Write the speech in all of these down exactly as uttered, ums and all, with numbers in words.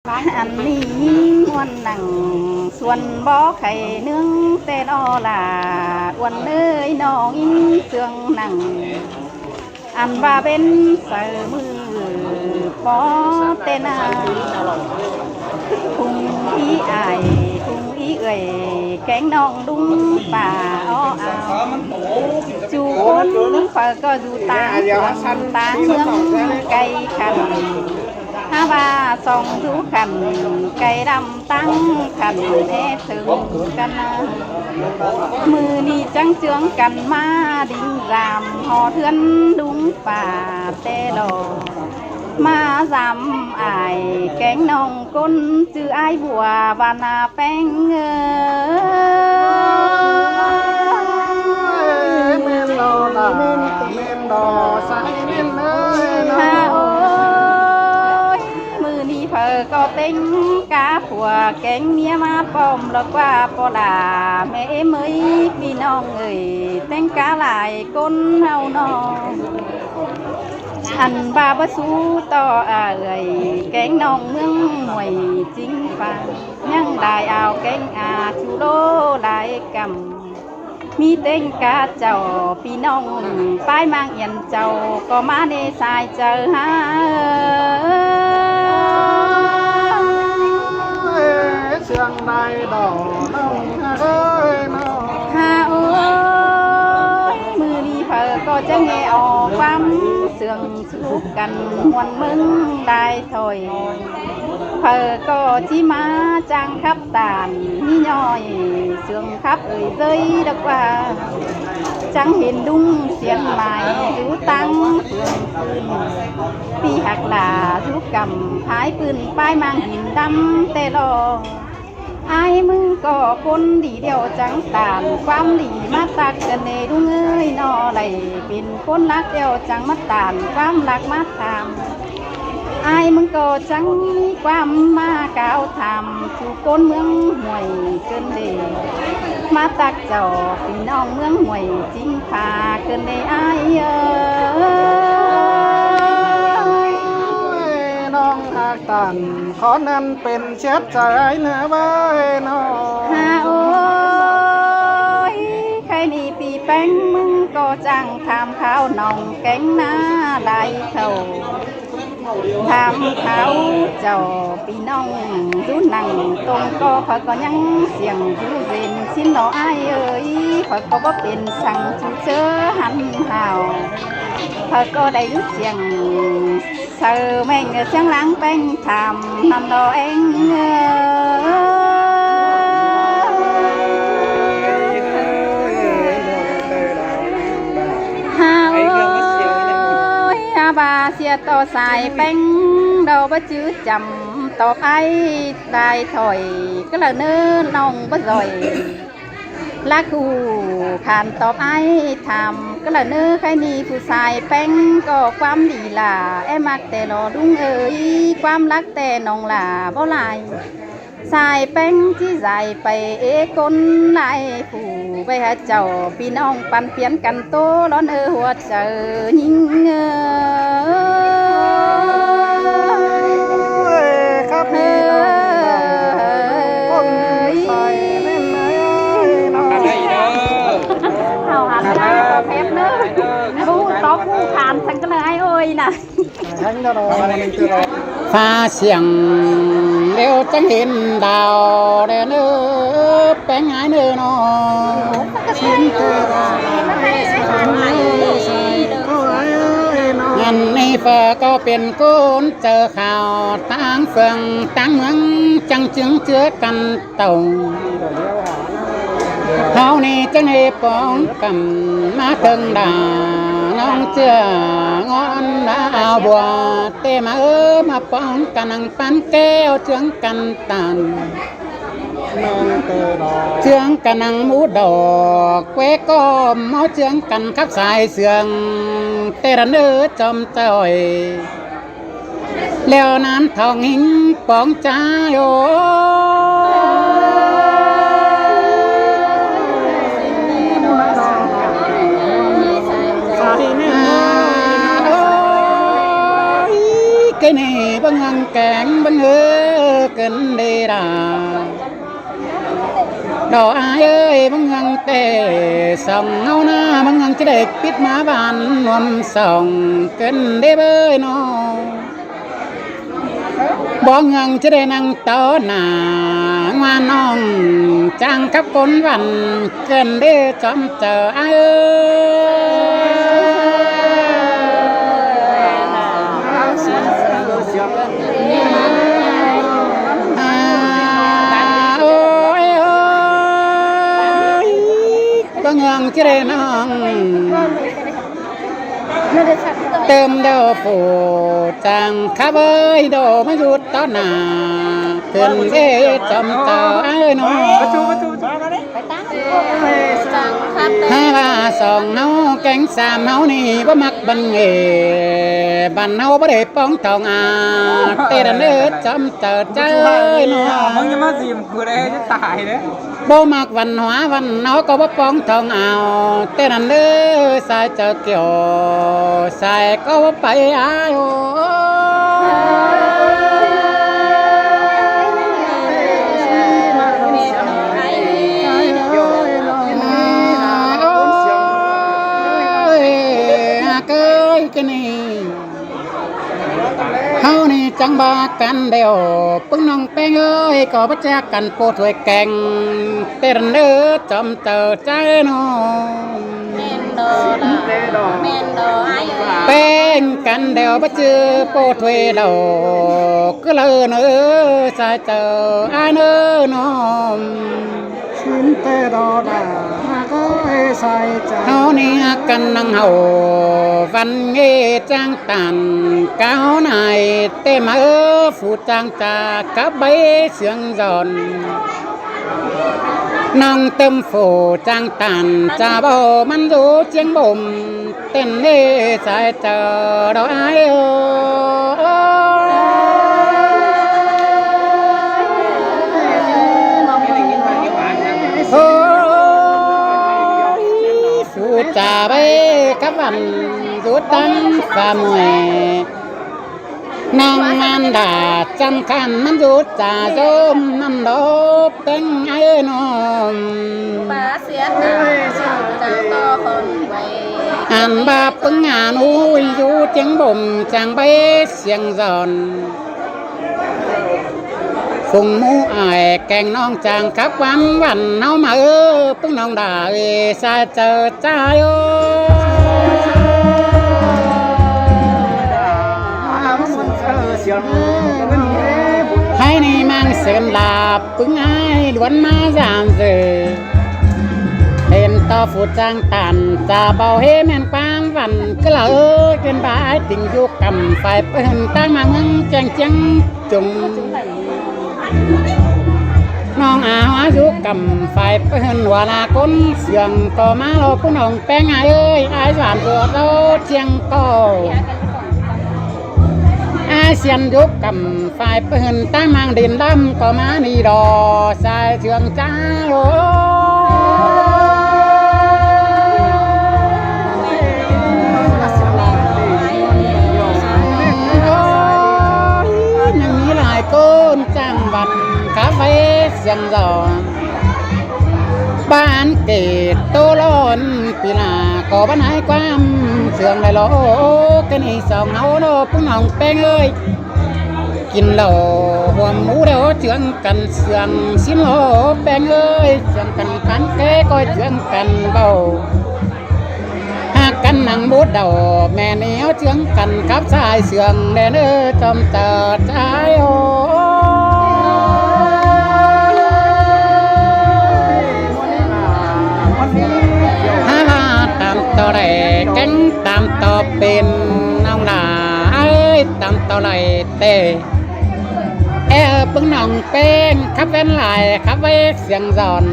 Ăn ꞌnị ꞌmuôn nẳng suôn bók khay ꞌnướng ꞌtẹ lo lả, uôn ꞌnới ꞌnọng ꞌsướng nẳng. Ăn ꞌva bến saư ꞌmự bók ꞌtẹ na. Phung ꞌí ải, phung ꞌí ưởi, kéng ꞌnọng ꞌlung pả ók au. Dú ꞌcốn phaư ꞌcọ dú ꞌtáng ꞌmuôn ꞌtáng ꞌmướng cay khăn. Hák ꞌva song dú khăn, cay đăm ꞌtáng khăn é tớng căn. ꞌMự ꞌnị chắng ꞌchương căn ꞌmá đin dăm hó ꞌthướn ꞌlung pả ꞌtẹ lo. ꞌMá dăm ải kéng ꞌnọng ꞌcốn ꞌchư ải bua ꞌva na Peng ơi. ꞌMen lo lả, ꞌmen lo sai ꞌmen ơi. Ha ơi, ꞌmự ꞌnị phaư ꞌcọ ꞌtếng cá phua kéng ꞌmía ꞌmá pom lo ꞌquá ꞌpo lả ꞌme ꞌếm ới ꞌpi ꞌnọng ơi, ꞌtếng cá lai ꞌcốn ꞌháu ꞌnọ. Ăn ꞌva báu sú ꞌto a ưới, kéng ꞌnọng ꞌmướng muối chính pha, ꞌnhắng lai au kéng a dú ꞌlố lai căm. ꞌMí ꞌtếng cá chảu ꞌpi ꞌnọng, pái ꞌmáng Yên chảu ꞌcọ ꞌmá ꞌnê sai chaư ha. ꞌSướng lai đỏ ꞌnọng ơi ꞌnọ. Ha ơi, ꞌmự ꞌnị phaư ꞌcọ chắng ꞌnhé ók ꞌquám ꞌsướng sú căn ꞌmuôn ꞌmướng lai thôi. Phaư ꞌcọ ꞌchí ꞌmá chắng khắp tản ꞌmí ꞌnọi, ꞌsướng khắp ơi ꞌdới đắc ꞌva. Chắng hên ꞌlung siến mai dú ꞌtáng ꞌsướng pưn. ꞌPi ꞌhặc lả dú căm thái pưn pái ꞌmáng đin đăm ꞌtẹ lo. Ải ꞌmứng ꞌcọ ꞌcốn đi điêu chắng tản ꞌquám đi ꞌmá tắc căn ꞌnê ꞌlung ơi ꞌnọ, lai pên ꞌcốn lắc điêu chắng ꞌmá tản ꞌquám lắc ꞌmá tham. Ải ꞌmứng ꞌcọ chắng ꞌquám ꞌmá cáo tham dú ꞌcốn ꞌmướng Huổi ꞌcứn đê. ꞌMá tắc chảu ꞌpi ꞌnọng ꞌmướng Huổi chính pha ꞌcứn đê ải ơi. ꞌNọng ꞌhặc tản khót ꞌnặn pên chết chaư ải ꞌnớ ꞌvới ꞌnọ. Ha ơi, khay ꞌnị ꞌpi Peng ꞌmứng ꞌcọ chắng tham kháo ꞌnọng kéng ꞌná lai khảu. Tham kháo chảu ꞌpi ꞌnọng dú nẳng tông ꞌcọ phaư ꞌcọ ꞌnhắng siêng dú ꞌdệt sín lo ải ơi, phaư ꞌcọ báu pên săng dú ꞌchớ hăn hảo. Phaư ꞌcọ đảy dú siêng saư ꞌmeng ꞌsướng ꞌláng Peng tham ꞌnặn lo ꞌeng ơi. Ha ơi, ha ꞌva sia ꞌto sai Peng đaư báu chứ chăm tóp ải lai thỏi, cá lả ꞌnớ ꞌnọng báu doi. Lắc ꞌhụ khan tóp ải tham, cá lả ꞌnớ khay ꞌnị phủ sai Peng ꞌcọ ꞌquám đi lả é ꞌmặc ꞌtẹ lo ꞌlung ơi, ꞌquám lắc ꞌtẹ ꞌnọng lả báu lai. Sai Peng ꞌchí dai pay é ꞌcốn lai phủ ꞌvạy hảư chảu ꞌpi ꞌnọng păn piến căn ꞌtố lón ơ hua chaư ꞌnhính ơi. Khắp ꞌnị ꞌnọng ơi. Hảo hẳn ꞌnớ, ꞌto phép ꞌnớ. Báu tóp ꞌhụ khan săng cá lả ải ơi ꞌnớ. Pha siêng ꞌlẹo chắng hên đao đe ꞌnớ, Peng ải ꞌnớ ꞌnọ. Ăn ꞌnị phaư ꞌcọ pên ꞌcốn chaư kháo ꞌtáng phường ꞌtáng ꞌmướng chắng chứng ꞌchớ căn tảu. Hảư ꞌnị chắng ꞌnị póng căn ꞌmá tơng đa ꞌnọng ꞌchưa ꞌngón đa ao bua ꞌtẹ ꞌmá ơ ꞌmá póng căn nẳng pán kéo ꞌchương căn tản. ꞌChương căn nẳng mú đỏ quế ꞌcọ ꞌmo ꞌchương căn khắp sai sương ꞌtẹ đa ꞌnớ chom choi. ꞌLẹo ꞌnặn thong ꞌhính póng ꞌchá ꞌnớ. Cái ꞌnị báu ngăng kéng báu ngơ. ꞌcốn đi đa. Đỏ ai ơi, ꞌmướng ꞌnhắng té song ꞌháu ꞌna, ꞌmướng ꞌnhắng ꞌchí đảy pít ꞌmá ꞌván ꞌhuôm song ꞌcốn đi bới ꞌnọ. Bók ꞌnhắng ꞌchí đảy ꞌnăng tó nả, ꞌngoa ꞌnọng chang khắp ꞌcốn ꞌvắn ꞌcốn đi chóm chaư ai ơi. À, ôi ơi, báu ꞌnhắng ꞌchí đảy ꞌnọng. Tơm đao phủ chang khắp ơi, đổ ꞌmá dú tó nả, ꞌcốn đi chóm chaư ai ơi ꞌnọ. Hák ꞌva song ꞌháu kéng sam ꞌháu ꞌnị báu ꞌmặc băn ꞌnê, băn ꞌháu báu đảy ꞌpóng thong a, té đan ới chóm chaư ai ơi ꞌnọ. Báu ꞌmặc văn hóa văn ꞌnọ ꞌcọ báu ꞌpóng thong ao, té đan ới sai chaư kiẻo, sai ꞌcọ báu pay ai ơ. Ôi, à, ꞌcới ꞌcốn đi. ꞌHáu ꞌnị chắng ꞌva căn đẻo, ꞌpứng ꞌnọng ꞌpéng ơi, ꞌcọ báu ꞌchí căn ꞌpộ thuế kéng, té đan ới chóm chaư ai ơ ꞌnọ. ꞌPéng căn đẻo báu ꞌchư ꞌpộ thuế đaư, ꞌcứ đaư ꞌnớ sai chaư ai ơ ꞌnọ. ꞌHáu ꞌnị căn ꞌnăng ꞌháu văn ꞌnê chang tản cáo nải té ꞌmá ơ phủ chang cha cắp báy siêng dọn. ꞌNọng tơm phủ chang tản cha báu ꞌmắn dú chiếng bốm tên ꞌnê sai chaư đỏ ai ơ. Ôi, phủ cha báy cắp văn dú tắng pha muối. ꞌNọng ꞌmắn đa chăm khăn ꞌmắn dú cha dôm ꞌnặn đỏ ꞌpéng ai ơ ꞌnọ. Ăn ꞌva ꞌpứng ăn ui dú chiếng bốm chang báy siêng dọn. Phung ꞌmú ai kéng ꞌnọng chang khắp ꞌquám văn ꞌháu ꞌmá ơ, ꞌpứng ꞌnọng đa ơi sai chaư ai ơ. Hák ꞌnị ꞌmáng sên lả ꞌpứng ai ꞌluốn ꞌmá dam dơ. Hên tó phủ chang tản cha báu ꞌhế ꞌmen ꞌquám văn ꞌcứ đaư ơ, ꞌcốn ꞌva ai tỉnh dú căm phải ꞌpứng ꞌtáng ꞌmá ꞌmướng cheng chiếng chung. ꞌNọng a ꞌhua dú căm phải ꞌpứng hua la ꞌcốn siêng ꞌcọ ꞌmá lo ꞌpứng ꞌnọng ꞌpéng ai ơi, ai dản dua dâu chiêng ꞌcọ. Ai siên dú căm phải ꞌpứng ꞌtáng ꞌmáng đin đăm ꞌcọ ꞌmá ꞌnị đỏ sai siêng cha ơ. ꞌNhắng ꞌmí lai ꞌcốn chang văn khắp báy siêng dọn. Bản kể tô lon pi la ꞌcọ bản ai ꞌquám siêng lai lo. ꞌCọ ꞌnị song ꞌháu lo ꞌpứng ꞌnọng ꞌpéng ơi. Kin lỏ ꞌhuôm ꞌmú đeo ꞌchương căn siêng ꞌsín lo ꞌpéng ơi. ꞌChương căn bản kể ꞌcoi ꞌchương căn báu. Hák căn ꞌnăng bút đaư ꞌmen ꞌnéo ꞌchương căn khắp sai siêng đen ơ chom chaư ai ơ. Hák ꞌva tam ꞌto đảy kéng tam ꞌto pên ꞌnọng đa ơi, tam ꞌto đảy té. É ơ ꞌpứng ꞌnọng ꞌpéng khắp ꞌvén lai khắp báy siêng dọn.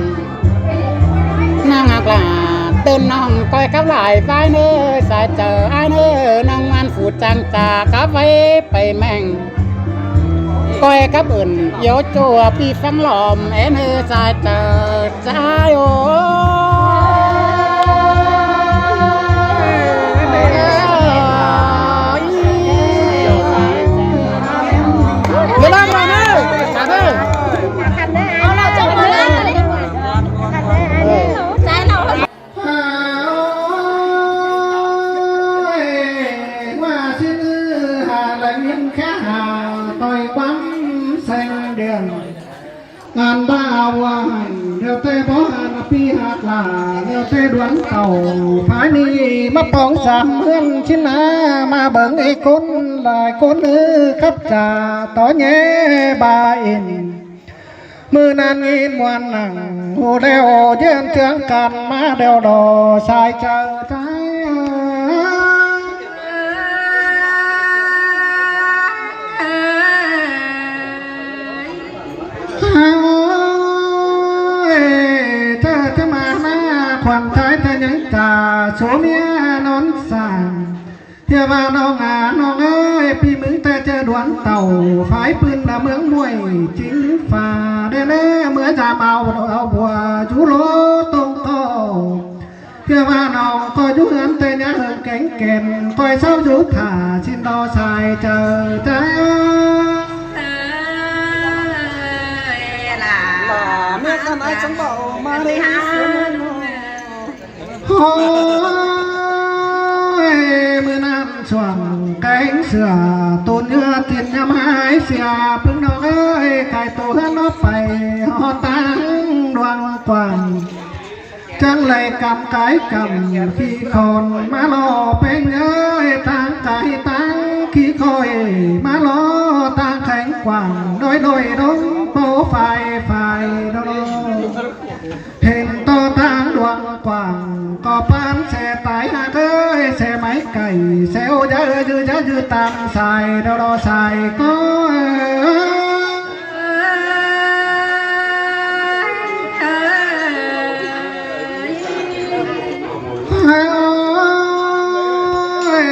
ꞌNọng ác lả tứn ꞌnọng ꞌcoi khắp lai ꞌvái ꞌnớ sai chaư ai ꞌnớ, ꞌnọng ꞌmắn phủ chang cha khắp báy pay ꞌmeng. ꞌCoi khắp ứn yua ꞌchua ꞌpi ꞌphắng lom é ꞌnớ sai chaư ai ơ. Yua ꞌnọng ꞌmắn ơ, Đen. Ăn ꞌva ꞌvua hẳn, ꞌlẹo ꞌtẹ bók hẳn ꞌpi ꞌhặc lả, ꞌlẹo ꞌtẹ đuôn tảu. Phải ꞌnị ꞌmá póng sam ꞌhướn ꞌchí na, ꞌmá bớng ꞌcốn lai ꞌcốn ꞌhứ khắp chả tó ꞌnhé ba in. ꞌMự ꞌnặn ꞌnhín ꞌmuôn nẳng, ꞌhụ ꞌlẹo ꞌdiến ꞌchương căn ꞌmá ꞌlẹo đo sai chaư tai. Ôi, ꞌchớ ꞌchớ ꞌmá ꞌná khuôn tai ꞌtẹ ꞌnhắng chả số ꞌmía ꞌnón sảng. ꞌTưa ꞌva ꞌnọng a ꞌnọng ơi, ꞌpi ꞌmứng ꞌtẹ ꞌchớ đuôn tảu, phải ꞌpứng ꞌna ꞌmướng ꞌmuội chính pha. Đen ꞌnớ ꞌmứa dam au au bua dú lố tông ꞌcọ. ꞌTưa ꞌva ꞌnọng ꞌcọ dú ꞌhướn ꞌtẹ ꞌnhá hơng kéng kẻn, ꞌcoi ꞌsáu dú thả ꞌsịn đo sai chaư tai. Ôi, ꞌmứa ꞌnặn ai chắng bảo ꞌmá đê. Ôi, ꞌmự ꞌnặn xuông kéng sửa tốn ꞌnhứa tin ꞌnhăm hái sia ꞌpứng ꞌnọng ơi, khai tô ꞌhướn nó pay ꞌhọt ꞌtáng Luông Quảng. Chắng đảy căm cái căm khi khon ꞌmá lo ꞌpéng ơi, ꞌtáng cái ꞌtáng khi khoi ꞌmá lo ꞌtáng khéng quảng đôi đôi đống bố phai phai đôi. Hên ꞌto ꞌtáng Luông Quảng ꞌcọ pán xe tái ꞌhặc ơi, xe máy cày, xe ô dá ư dư dá dư tam sai đo đo sai ꞌcọ. Ôi,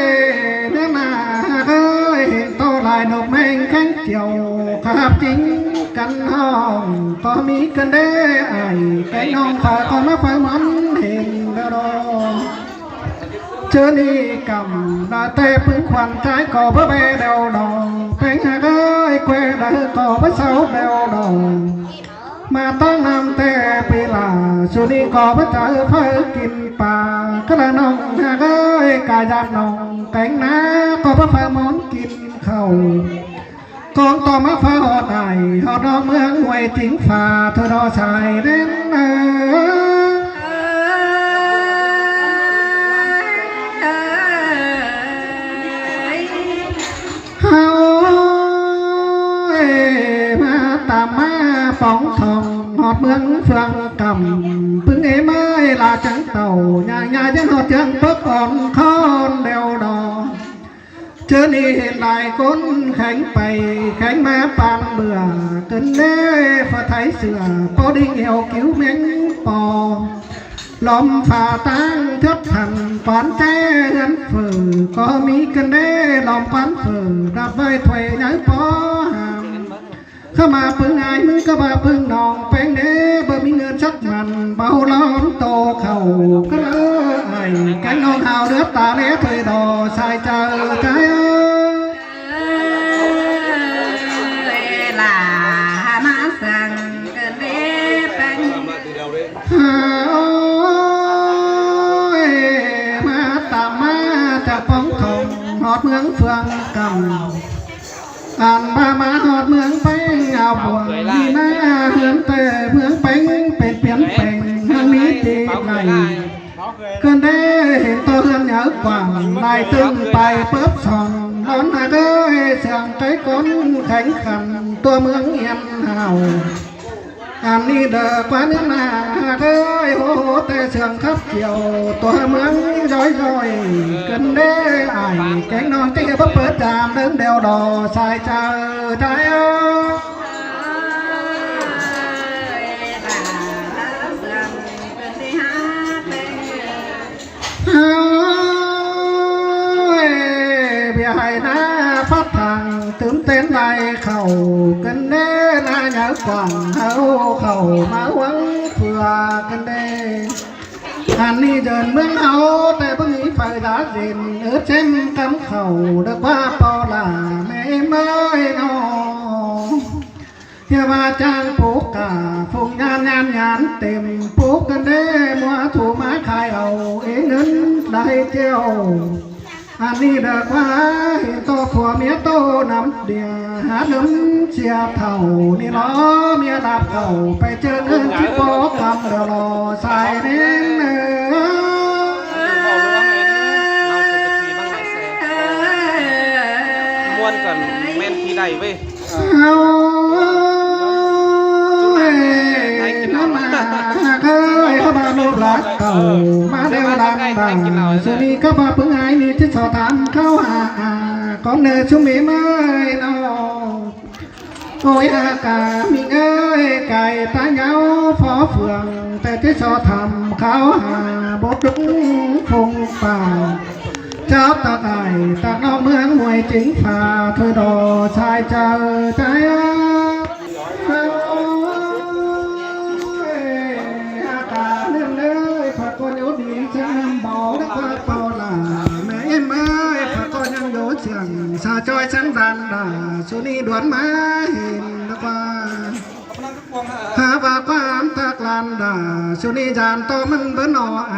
ꞌnhá ꞌna ꞌhặc ơi, hên ꞌto lai ꞌnộc ꞌmếng khéng chiêu khắp chính căn ꞌhọng ꞌcọ ꞌmí ꞌcợn đé ải, kéng ꞌnọng pha ꞌcọ ꞌmá pha món hên đo đo. ꞌChớ ꞌnị căm ꞌna ꞌtẹ ꞌpứng khuôn ꞌchái ꞌcọ báu ꞌvẹ ꞌlẹo đo, ꞌpéng ꞌhặc ơi, ꞌquẹ đaư ꞌcọ báu ꞌsáu ꞌlẹo đo. ꞌMá ꞌtáng ꞌnặm ꞌtẹ pi lả, su ꞌnị ꞌcọ báu chaư phaư kin pa. Cá đa ꞌnọng ꞌhặc ơi, cá dạp ꞌnọng kéng ꞌná ꞌcọ báu phaư món kin khảu. Cón ꞌto ꞌmá phaư ꞌhọt ải, ꞌhọt ꞌnọng ꞌmướng ꞌmuội chính pha, thôi đo sai đen ơ. Ôi, ꞌmá tam ꞌmá póng thong ꞌhọt ꞌmướng Phương Căm, ꞌpứng ꞌmí ꞌmới ꞌla chắng tảu, ꞌnhá ꞌnhá ꞌdến ꞌhọt ꞌchương pốc ón khon ꞌlẹo đo. ꞌChớ ꞌnị hên lai ꞌcốn khéng pay khéng ꞌmá pang bưa, ꞌcợn đé pha thái sửa, ꞌpó đinh eo kíu ꞌmếng po. Lom pha ꞌtáng thớp thẳn quán ꞌchái ꞌhướn phở, ꞌcọ ꞌmí ꞌcợn đé lom quán phở, đạp ꞌvạy thuê nháư ꞌpó hang. Khá ꞌmá ꞌpứng ải ꞌmứng cá ꞌva ꞌpứng ꞌnọng ꞌpéng đé, báu ꞌmí ꞌngớn sắc mẳn, báu lom tô khảu. Cá đaư ải kéng ꞌnọng hao đứa ta đé thuê đo sai chaư tai ơ. Ơi, lả ꞌmá săng ꞌcợn đé ꞌpéng. Ôi, ꞌmá tam ꞌmá chả póng thong ꞌhọt ꞌmướng Phương Căm. Ăn ꞌva ꞌmá ꞌhọt ꞌmướng ꞌpéng ao buông ꞌnị ꞌna, ꞌhướn ꞌtẹ ꞌmướng ꞌpéng pên piến peng, ꞌhướn ꞌmí ti đảy. ꞌCợn đé hên ꞌto ꞌhướn nháư quảng, lai tưng pay pớp song, lón ꞌhặc ơi, sương cái cón khéng khăn, ꞌtua ꞌmướng yên hào. Ăn ꞌnị đa ꞌquá ꞌnớ ꞌna ꞌhặc ơi, hô hô ꞌtẹ sương khắp chiêu, ꞌtua ꞌmướng dói dói, ꞌcợn đé ải, kéng ꞌnọng ꞌchí báu pơt cham đơng đeo đo sai chaư tai ơ. Ôi, ꞌviạk hảư ꞌná phát thẳng tứm tến lai khảu, ꞌcợn đé ꞌna nháư quảng ꞌháu khảu ꞌmá ꞌhuống phưa ꞌcợn đé. Ăn ꞌnị dơn ꞌmướng ꞌháu ꞌtẹ báu ꞌmí phaư dá dên, ứt ꞌchém cắm khảu đa ꞌquá ꞌpo lả ꞌmẹ ꞌmới ꞌnọ. ꞌTưa ꞌva chang pốc cả phung nhán nhán nhán têm, pốc ꞌcợn đé ꞌmua thu ꞌmá khai au ế ꞌngớn lai ꞌchẹo. Ăn ꞌnị đa ꞌquá hên ꞌto phua ꞌmía ꞌtố năm đia, Hák ꞌlứm sia thảu ꞌnị lo, ꞌmía ꞌlạp khảu pay ꞌchớ ꞌngớn ꞌchí bók ꞌcắm đaư lo sai ꞌnén ơ. ꞌMuôn cón ꞌmen phi đảy ꞌvế. ꞌHáu ơi, ꞌnắm ꞌmá ꞌhặc ơi, ꞌháu ꞌva ꞌlụk ꞌlák cảu ꞌmá ꞌlẹo lăng đa. ꞌSướng ꞌnị ꞌcọ ꞌva ꞌpứng ải ꞌnị ꞌchí so tham khảu hả, ꞌcốn ꞌnị ꞌsúm ꞌmí ꞌmới ꞌnọ. Ôi ha ca ꞌmí ơi, cai ta nháu phó phường, ꞌtẹ ꞌchí so tham khảu hả, bốc đúc phung pả. Chảu ta cai ta ꞌnọ ꞌmướng muối chính phả, thôi đỏ sai chaư chaư. Ôi ha ca ꞌnưng ơi, phả ꞌcốn dú đi ꞌchớ ꞌnặm báu đắc ꞌva ꞌpo lả. Mẹ ꞌếm ơi, phả ꞌcốn dú ꞌchương sa ꞌchoi sắng đan đa, ꞌsướng ꞌnị đuôn ꞌmá hên đắc ꞌva. Hả ꞌva ꞌquám tắc lan đa, ꞌsướng ꞌnị dản ꞌto ꞌmắn bớn ꞌnọ a.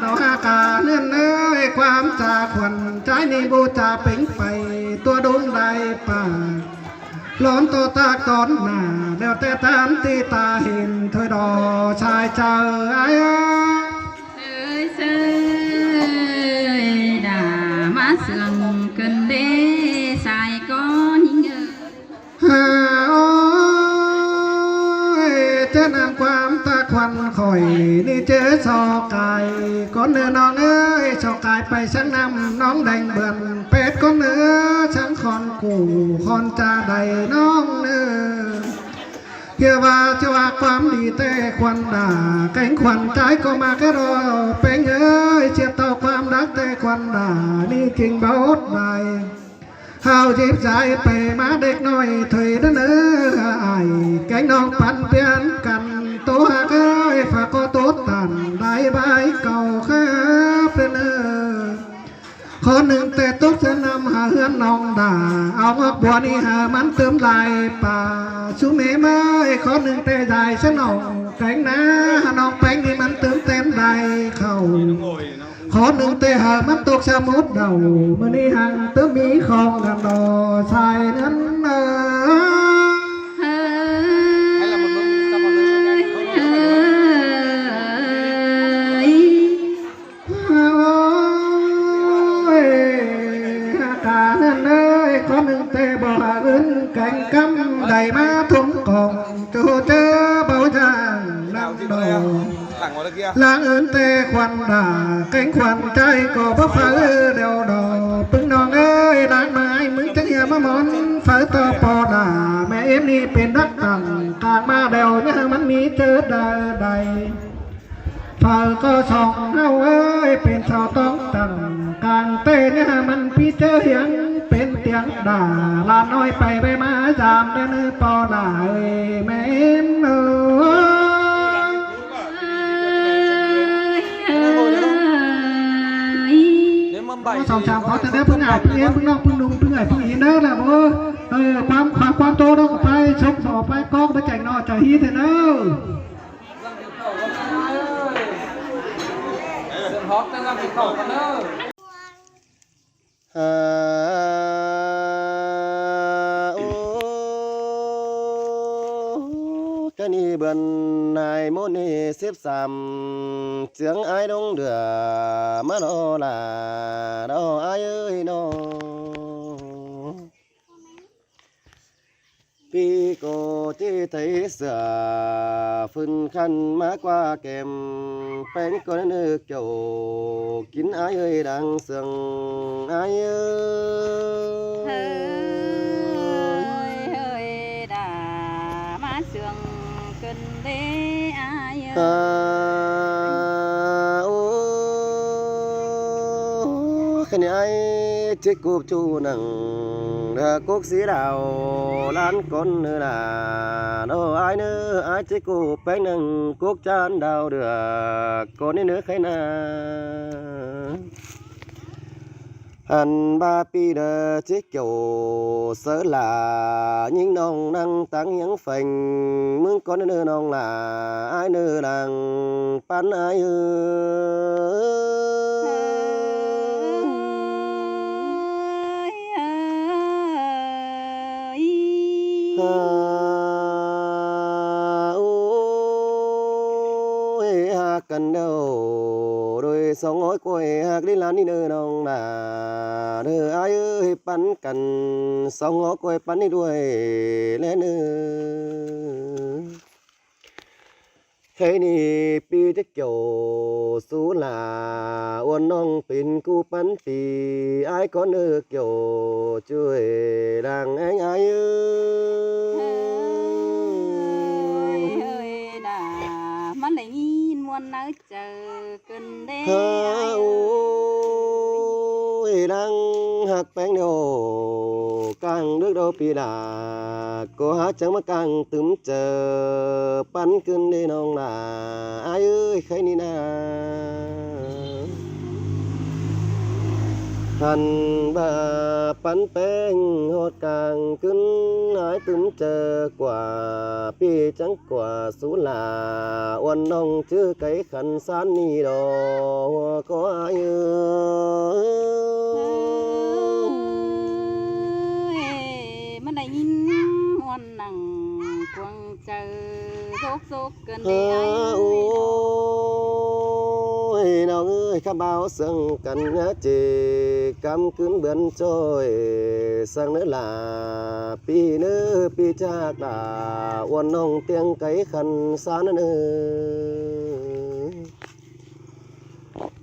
Đaư ha ca ꞌnưng ơi, ꞌquám cha khuôn ꞌchái ꞌnị bu cha pính pay, tua đung đảy pả. Lón ꞌto tắc tón nả, ꞌlẹo ꞌtẹ ꞌtan ti ta hên, thôi đỏ sai chaư ải ơi. Ơi ơi, đa ꞌmá ꞌsướng ꞌcứn đé sai ꞌcốn ꞌnưng ơi. Hả ơi, ꞌchớ ꞌnặn ꞌquám tắc khuôn khỏi ꞌnị ꞌchớ so cai, ꞌcốn ꞌnưng ꞌnọng ơi, so cai pay sắng ꞌnặm ꞌnọng đảy bươn pét ꞌcốn ꞌnưng, sắng khon củ khon cha đảy ꞌnọng ꞌnưng. ꞌKhía ꞌva ꞌchớ ꞌva ꞌquám đi ꞌtẹ khuôn đa, kéng khuôn ꞌchái ꞌcọ ꞌmá ꞌkẹ ꞌló, ꞌpéng ơi, sia ꞌto ꞌquám đắc ꞌtẹ khuôn đa, ꞌnị ꞌchính báu ꞌhọt đảy. Hảư díp dai pay ꞌmá đếc ꞌnọi thôi đa ꞌnớ, hả ải, kéng ꞌnọng păn piến căn, tô hák ơi, phả ꞌcọ tút tản đảy bái cảu khắp đa ꞌnớ. Khón ꞌnưng ꞌtẹ tốc sia ꞌnặm hả ꞌhướn ꞌnọng đa, au ꞌngọk bua ꞌnị hả ꞌmắn tứm lai pả. ꞌSúm ꞌmới ơi, khón ꞌnưng ꞌtẹ dai sia ꞌnọng kéng ꞌná, hả ꞌnọng ꞌpéng ꞌnị ꞌmắn tứm tén lai khảu. Khón ꞌnưng ꞌtẹ hả ꞌmắn tốc sia mút đaư, ꞌmự ꞌnị hăng tứm ꞌmí khong đăn đỏ sai ꞌnặn ơ. Ơi ơi. Ôi, ha ca ꞌnặn ơi, khón ꞌnưng ꞌtẹ báu hả ứn kéng ꞌcắm đảy ꞌmá thung cỏng, ꞌchu ꞌchớ báu dản ꞌnặn đỏ. Lăng ứn ꞌtẹ khuôn đa, kéng khuôn ꞌchái ꞌcọ báu phaư đeo đỏ. ꞌPứng ꞌnọng ơi, lăng ꞌmá ải ꞌmứng chắng hia ꞌmá món phaư ꞌto ꞌpo đa, mẹ ꞌếm ꞌnị pên đắc tẳng, cang ꞌmá đeo ꞌnhá ꞌmắn ꞌmí ꞌchớ đa đảy. Phaư ꞌcọ song ꞌháu ơi, pên sau tóng tẳng, cang ꞌtẹ ꞌnhá ꞌmắn ꞌpi ꞌchớ hiếng, pên tiếng đa, ꞌlạ ꞌnọi pay ꞌvạy ꞌmá dam đé ꞌnớ ꞌpo đa ơi, mẹ ꞌếm ơi. Song sam khó ꞌtẹ đé ꞌpứng ải ꞌpứng ꞌếm ꞌpứng ꞌnọng ꞌpứng ꞌnung ꞌpứng ải ꞌpứng ꞌnị ꞌnớ ꞌlạ bố. Ơ, ꞌquám khóa ꞌquám ꞌtố ꞌnọng pay sốc so pay cốc báu chẻng ꞌnọ chả hí ꞌtẹ ꞌnớ. Hả, ô, ꞌcọ ꞌnị bươn ải ꞌmôn ꞌnị síp sam, ꞌchương ải đông đưa ꞌmá ꞌnọ lả, ꞌnọ ải ơi ꞌnọ. ꞌPi ꞌcọ ꞌchí thấy sửa phưn khăn ꞌmá ꞌquá kem, ꞌpéng ꞌcốn ꞌnư kiẻo kin ải ơi đang sương ải ơi. Hơi hơi đa ꞌmá sương ꞌcứn đé ải ơi. Hả, ô, khăn ải ꞌchí cúp ꞌchu nẳng, đa cốc sí đao ꞌlán ꞌcốn ꞌnư đa, ꞌnọ ải ꞌnư ải ꞌchí cúp ꞌpéng nẳng cốc chán đao đưa ꞌcốn ꞌnư khay ꞌnạ. Hăn ꞌva ꞌpi đa ꞌchí kiẻo sáư lả, ꞌnhính ꞌnọng nẳng táng hiếng pheng, ꞌmướng ꞌcốn ꞌnư ꞌnọng lả, ải ꞌnư lăng păn ải ơi. Ôi, hák căn đaư đôi song hói côi hák đi lan đi nơ nong nả. Nơ ai ơi, păn căn song hói côi păn đi đuôi lé nơ. Khay ni pi chắc kiểu sú là uôn nong pin cu păn pi ai có nơ kiểu chuối đang anh ai ơi. Hơi hơi đà, mắn đảy nhìn muôn nắng trời cơn đêm. Ha ôi, đang hạc pén điều, cang nước đâu pi đà, có há trắng mà cang tứm chờ pắn cơn đêm nong là ai ơi khay ni na. Hẳn bà pắn peng hót cang cơn hái tứm chờ, quả pi trắng quả sú là uôn nong chứ cái khăn sán ni đó có ai ơi. Ôi, mắn đảy nhìn muôn nắng quăng trời dốc dốc cơn đêm ai ơi. Ôi, nong ơi, khám báo sương căn nhá chê cắm cướn bướn trôi sang nơ là pi nơ pi chắc là uôn nong tiếng cái khăn sán nơ.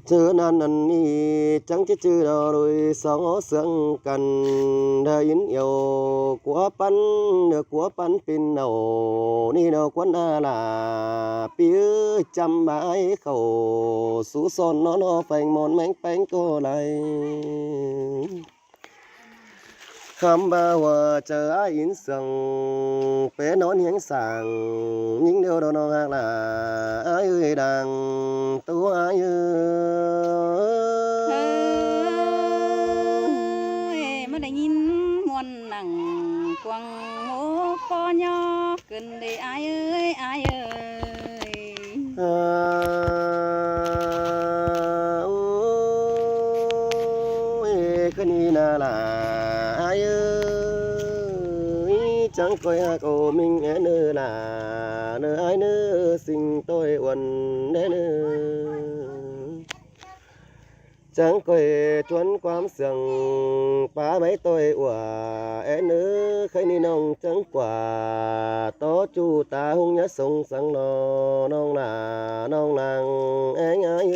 Chớ nan năn ni trắng chứ chư đó đôi sóng ó sương căn đa yến yêu của pắn, đa của pắn pin nầu ni nầu quán đa là pi ư chăm bái khẩu sú son nó nó phanh mòn mánh phanh cô lai. Khám ba hùa chớ ai yến sương pé nón hiếng sàng, những điều đó nó hạc là ai ơi đang tú ai ơi. Ôi, mắn đảy nhìn muôn nắng quăng mô pó nhó cơn đêm ai ơi, ai ơi. À, ôi, khay ni na là ai ơi, trắng coi hạc ô minh é nơ là nơ ai nơ sinh tôi uôn đé nơ. Trắng coi chuốn quám sương pá báy tôi ua é nơ khay ni nong trắng quả tó chu ta hung nhá sông sắng no nong là nong làng é ngã ơi.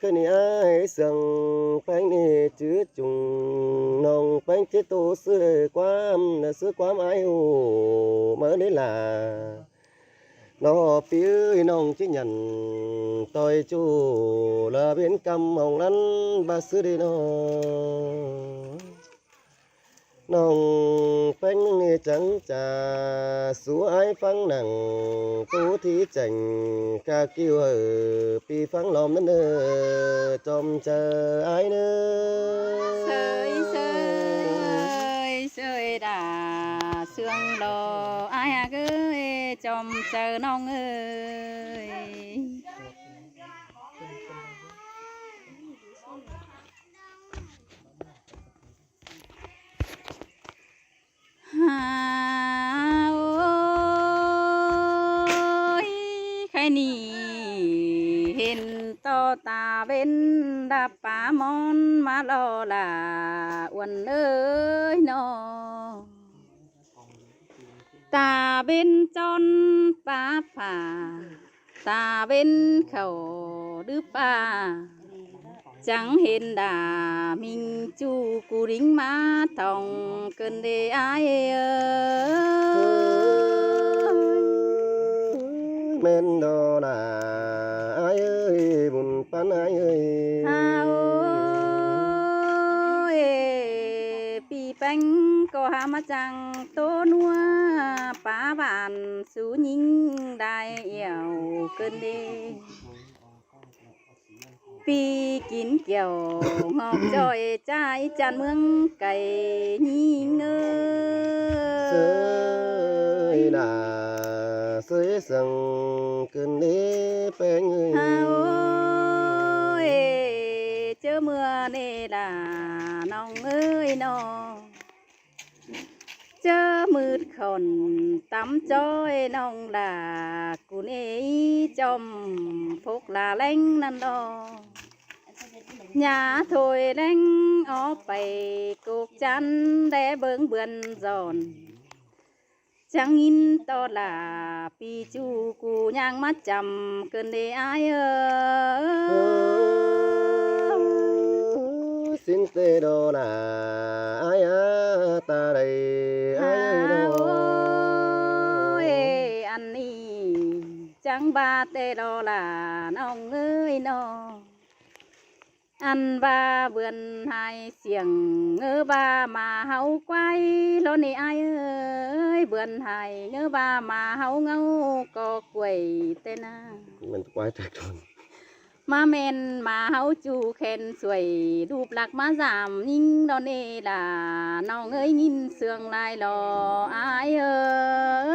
Khay ni ai sương peng ni chứ chung nong peng chứ tu sư quám nơ sư quám ai hù mơ đi là nó pi ơi nong chứ nhẳn tôi chu là bên căm hồng lăn ba sư đi nó. Nong peng ni trắng trà sú ai phắng nắng tú thi chành ca kiu hở pi phắng lòm nơ nơ chòm chờ ai nơ. Sơi sơi sơi đà sương lò ai à gơi chòm chờ nong ơi. Ha ôi, khay ni hên to ta bên đa pá mon má lo là uôn ơi nó. Ta bên chón pá phả ta bên khẩu đứ pa. Chắng hên đà mình chu cú đính má thòng cơn đê ai ơi. Men đó là ai ơi, bùn pán ai ơi. Ha ơi, pi peng có há má chăng tô nua pá bản sú nhính đài ẻo cơn đê. Pi kín kiểu ngọc trọi trai chan mương cày nhính ơi. Sơi là ꞌsới săng ꞌcứn ꞌnị ꞌpéng ơi. Hao ơi, ꞌchớ ꞌmưa ꞌnị lả ꞌnọng ơi ꞌnọ. ꞌChớ ꞌmựt khỏn tắm ꞌchoi ꞌnọng lả ꞌcứn ꞌnị chom phốc lả ꞌleng ꞌnặn lo. Nhả thôi ꞌleng ók pay cốc chăn đé bớng bươn dọn. Chắng ꞌnghín ꞌto lả pi ꞌchu cu ꞌnhang ꞌmá chăm ꞌcứn ꞌnị ải ơi. Sính ꞌtẹ đó lả ải á, ta đảy ải ơi đó. Hao ơi, ăn ꞌnị chắng ꞌva ꞌtẹ đó lả ꞌnọng ơi ꞌnọ. Ăn ꞌva bươn hại siêng ꞌngớ ꞌva ꞌmá ꞌháu quái lo ꞌnị ải ơi, bươn hại ꞌngớ ꞌva ꞌmá ꞌháu ꞌngáu ꞌcọ quay ꞌtẹ ꞌna. Mẳn quái ꞌtẹ ꞌcốn. ꞌMá ꞌmen ꞌmá ꞌháu ꞌchu khen suối, đup lắc ꞌmá dăm ꞌnhính lo ꞌnị lả ꞌnọng ơi ꞌnghín sương lai lo ải ơi.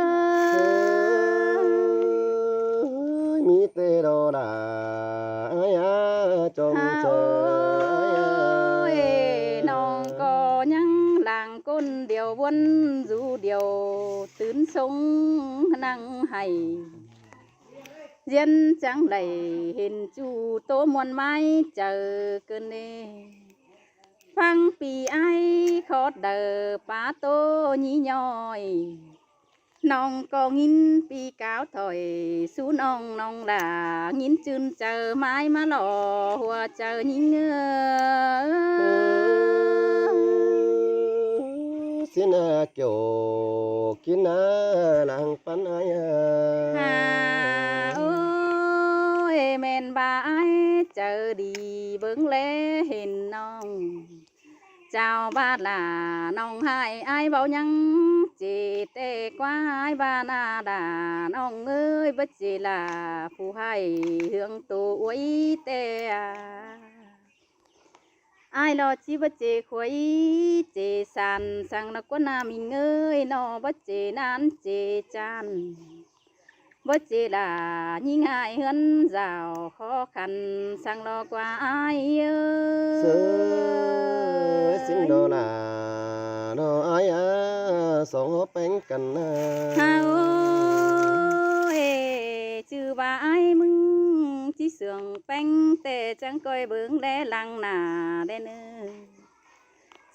Ơi, ꞌmí ꞌtẹ đó lả ải á, chom ꞌchơ ải á. Hao ơi, ꞌnọng ꞌcọ ꞌnhắng lăng ꞌcốn điêu ꞌvốn dú điêu tứn sống ꞌnăng hảy. ꞌDiến chắng đảy hên ꞌchu ꞌtố ꞌmuôn ꞌmái chaư ꞌcứn ꞌnị. ꞌPhắng pi ải khót đaư pá ꞌtố ꞌnhí ꞌnhọi. ꞌNọng ꞌcọ ꞌnghín pi cáo thỏi sú ꞌnọng, ꞌnọng lả ꞌnghín ꞌchưn chaư ꞌmái ꞌmá lo hua chaư ꞌnhính ơi. Sính a, kiẻo kin a, lăng păn ải a. Hao ơi, ꞌmen ꞌva ải chaư đi bớng ꞌlé hên ꞌnọng. Chảu ꞌva lả ꞌnọng hại ải báu ꞌnhắng, ꞌchí ꞌtẹ ꞌquá ải ꞌva ꞌna lả ꞌnọng ơi, báu ꞌchí lả phủ hại ꞌhướng tô uối ꞌtẹ a. Ải lo ꞌchí báu ꞌchí khuối ꞌchí san, săng ꞌna ꞌquá ꞌna ꞌmính ơi ꞌnọ, báu ꞌchí ꞌnan ꞌchí chan. Báu ꞌchí lả ꞌnhính ải ꞌhướn dảo khó khăn, săng lo ꞌquá ải ơi. Sớ sính đó lả lo ải á, song hó ꞌpéng căn a. Hao ơi, ꞌchư ꞌva ải ꞌmứng ꞌchí sương ꞌpéng ꞌtẹ chắng ꞌcoi bớng đé lăng nả đé ꞌnớ.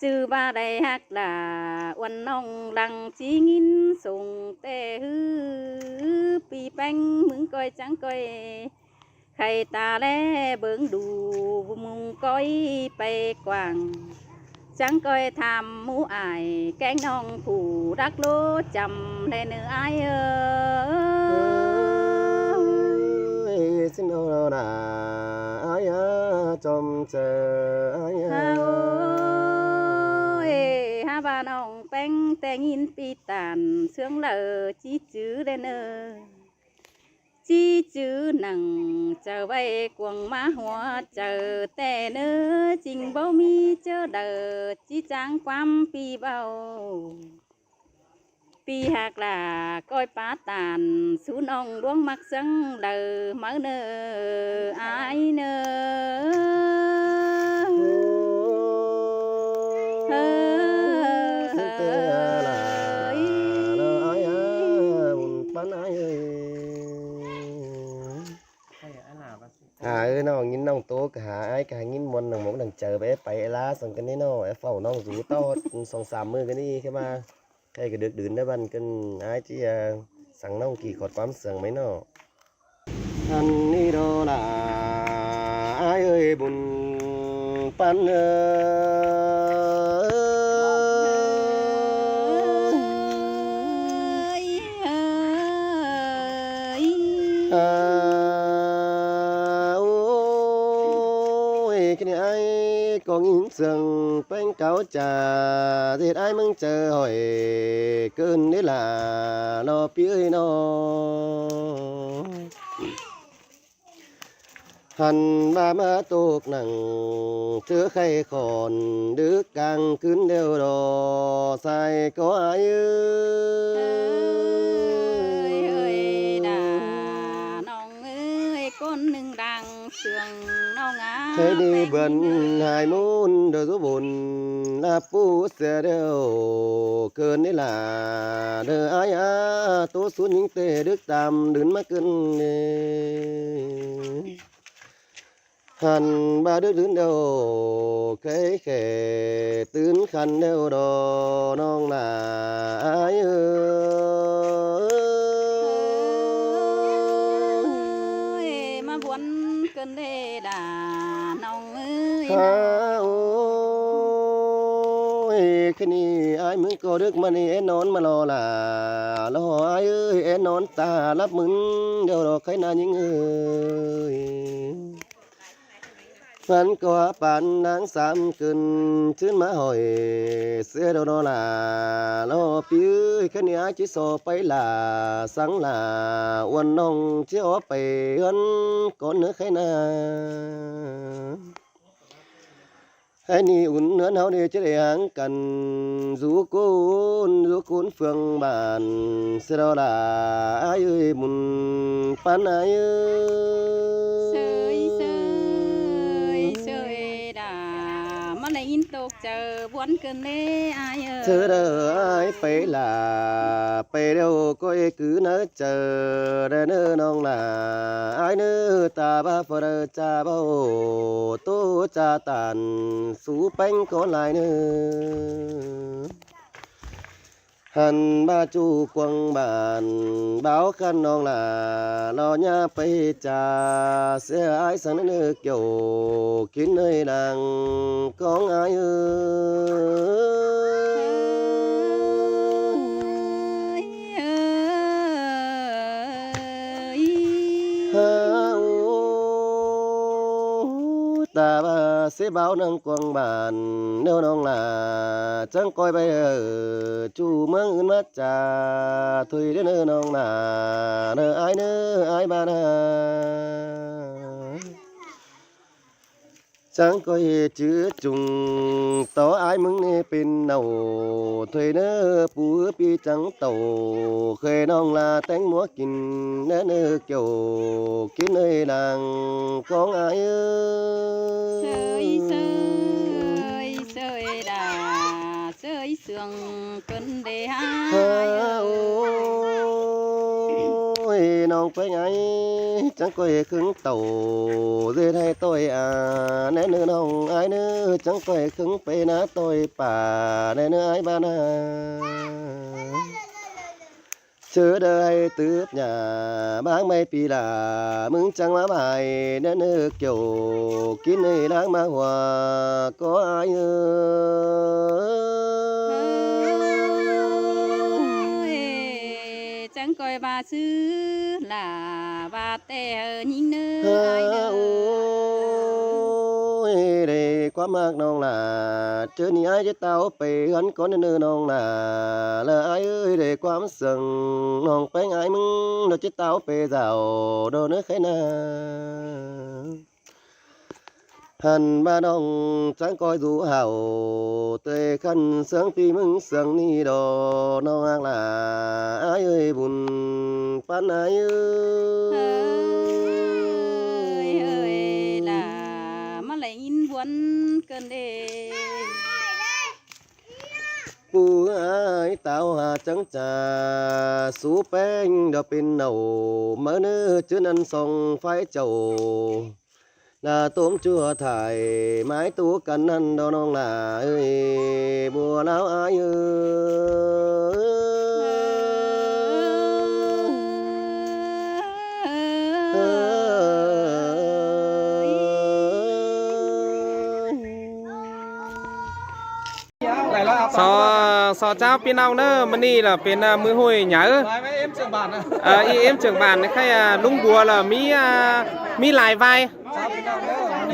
ꞌChư ꞌva đảy ꞌhặc lả uôn ꞌnọng lăng ꞌchí ꞌnghín sông ꞌtẹ ꞌhứ, pi ꞌpéng ꞌmứng ꞌcoi chắng ꞌcoi khay ta ꞌlé bớng đu ꞌmung ꞌcoi pay quảng. Chắng ꞌcoi tham ꞌmú ải kéng ꞌnọng phủ đắc ꞌlố chăm ꞌlé ꞌnớ ải ơi. Ơi, sính đó lả ải á, chom ꞌchơ ải á. Hao ơi, hák ꞌva ꞌnọng ꞌpéng ꞌtẹ ꞌnghín pi tản sương đaư ꞌchí chứ ꞌlé ꞌnớ. ꞌChí chứ nẳng chaư ꞌvạy cuông ꞌmá hua chaư ꞌtẹ ꞌnớ, chinh báu ꞌmí ꞌchớ đaư ꞌchí chắng ꞌquám pi báu. Pi ꞌhặc lả ꞌcoi pá tản sú ꞌnọng ꞌluống ꞌmặc sương đaư máư ꞌnớ ải ꞌnớ. Ơ, sính ꞌtẹ lả lo ải á, bun păn ải ơi. Hả, ơ, ꞌnọng ꞌnghín ꞌnọng ꞌtố ꞌcọ hả, ải ꞌcọ hả ꞌnghín ꞌmuôn ꞌnọng mốc ꞌnọng chaư báu pay ải ꞌlạ săng căn ꞌnị ꞌnọ, ải phảu ꞌnọng dú ꞌtọ song sam ꞌmự căn ꞌnị ꞌkhé ꞌva. Khay ꞌcọ được đưn đá băn căn ải ꞌchí a, săng ꞌnọng kỉ khót ꞌquám sương ꞌmá ꞌnọ. Ăn ꞌnị đó lả ải ơi, bun păn ơi. À, ôi, cái này ai có nghìn sương ꞌpéng cáo chả, ꞌdệt ải ꞌmứng chaư hỏi cơn đấy là lo pi ơi nó. Hẳn ꞌva ꞌmá tốc nẳng, ꞌchớ khay khỏn, đứk cang ꞌcứn ꞌlẹo đo, sai ꞌcọ ai ới. Ơi, ơi, đà, ꞌnọng ơi, ꞌcốn ꞌnưng đang sương ꞌnọng á, khay ꞌnị ꞌpéng bươn ơi. Hai ꞌmôn đa dú bôn, ꞌlạp ꞌpú sia ꞌlẹo, ꞌcứn ꞌnị lả, đa ai á, ꞌtố sú ꞌnhính ꞌtẹ đứk tam đứn ꞌmá ꞌcứn ꞌnị. Hẳn ꞌva đứk đứn ꞌlẹo, khay khẻ tứn khăn ꞌlẹo đo, ꞌnọng lả ai ới. Ơi, ꞌmá bươn ꞌcứn đê đà, ꞌnọng ơi. Ha, ôi, khay ꞌnị ai ꞌmứng ꞌcọ đứk ꞌmá ꞌnị é nón ꞌmá lo lả, lo ai ới, é nón ta lắp ꞌmứng ꞌlẹo đo khay ꞌna ꞌnhính ới. Hẳn ꞌcọ pán đang sam ꞌcứn, ꞌchướn ꞌmá hỏi, sia đo đo lả, lo ꞌpi ới, khay ꞌnị ai ꞌchí so pay lả, săng lả, uôn ꞌnọng ꞌchí ók pay ꞌhướn cón ꞌnớ khay ꞌna. Khay ꞌnị ứn ꞌhướn ꞌháu ꞌnị ꞌchí đảy háng căn, dú ꞌcốn, dú ꞌcốn phường bản, sia đo lả, ai ới, bun pán ai ới. Sơi, sơi, sơi đà, ꞌmá đảy ꞌnhính tốc chaư bươn ꞌcứn đê ai ới. Sia đa ai pay lả, pay ꞌlẹo ꞌcoi cứ ꞌnớ chaư, đa ꞌnớ ꞌnọng lả, ai ꞌnớ ta ꞌva phơ đa cha báu, ꞌtố cha tản, sú ꞌpéng ꞌcọ lai ꞌnớ. Hẳn ꞌva ꞌchu cuông bản, báo khăn ꞌnọng lả, lo ꞌnhá pay cha, sia ai săng ꞌnớ ꞌnớ kiẻo, kin ới đang, cóng ai ới. Ơi. Ha, ô, ta ꞌva sia báo nẳng cuông bản, ꞌnéo ꞌnọng lả, chắng ꞌcoi pay, ơ, ꞌchu ꞌmướng ứn ꞌmá cha, thuê đé ꞌnớ ꞌnọng lả, ꞌnớ ai ꞌnớ, ai ꞌva ꞌna. Chắng ꞌcoi chứ chung, tó ai ꞌmứng ꞌnị pên nảu, thuê ꞌnớ pú ꞌpi chắng tảu, khuê ꞌnọng lả téng múa kin, ꞌnớ ꞌnớ kiẻo, kin ới đang, cóng ai ới. Sơi, sơi, sơi đà, sơi sương ꞌcứn đê ha. Ha, ôi, ꞌnọng ꞌpéng ai, chắng ꞌcoi khứng tảu, ꞌdệt ꞌhại ꞌtoi a, ꞌnớ ꞌnớ ꞌnọng ai ꞌnớ, chắng ꞌcoi khứng pay ꞌná ꞌtoi pả, ꞌnớ ꞌnớ ai ꞌva ꞌna. Chớ đa ꞌhại tứp nhả, ꞌmáng ꞌmạy ꞌpi lả, ꞌmứng chắng ꞌmá ꞌvạy, ꞌnớ ꞌnớ kiẻo, kin ới đang ꞌmá hua, ꞌcọ ai ới. Ơi, chắng ꞌcoi ꞌva sư lả, ꞌva ꞌtẹ ꞌhại ꞌnhính ꞌnớ ai ới. Ôi, đảy ꞌquám ꞌhặc ꞌnọng lả, ꞌchớ ꞌnị ai ꞌchí táo pay ꞌhướn cón ꞌnớ ꞌnọng lả, ꞌlạ ai ới, đảy ꞌquám sương ꞌnọng ꞌpéng ai ꞌmứng, đảy ꞌchí táo pay dảo, đảy ꞌnớ khay ꞌna. Hẳn ꞌva ꞌnọng chắng ꞌcoi dú hảu, ꞌtẹ khăn sương ꞌpi ꞌmứng sương ꞌnị đo, ꞌnọng ꞌhặc lả, ai ới, bun pán ai ới. Ơi, ơi, đà, ꞌmá đảy ꞌnhính bươn ꞌcứn đê. Pú ai táo ha chắng cha, sú ꞌpéng đa pên nảu, ꞌmá ꞌnớ ꞌchớ ꞌnặn song phái chảu. Lả tốm ꞌchua thải, ꞌmái tú căn ꞌnặn đo ꞌnọng lả ới, bua ꞌláo ai ới. So, so cháo ꞌpi ꞌnọng ꞌnớ, ꞌmá ꞌnị lỏ pên, à, ꞌmự ꞌhội nháư. Ờ, ꞌi ꞌếm trưởng bản khay, à, ꞌlung bua lỏ ꞌmí, à, ꞌmí lai vai.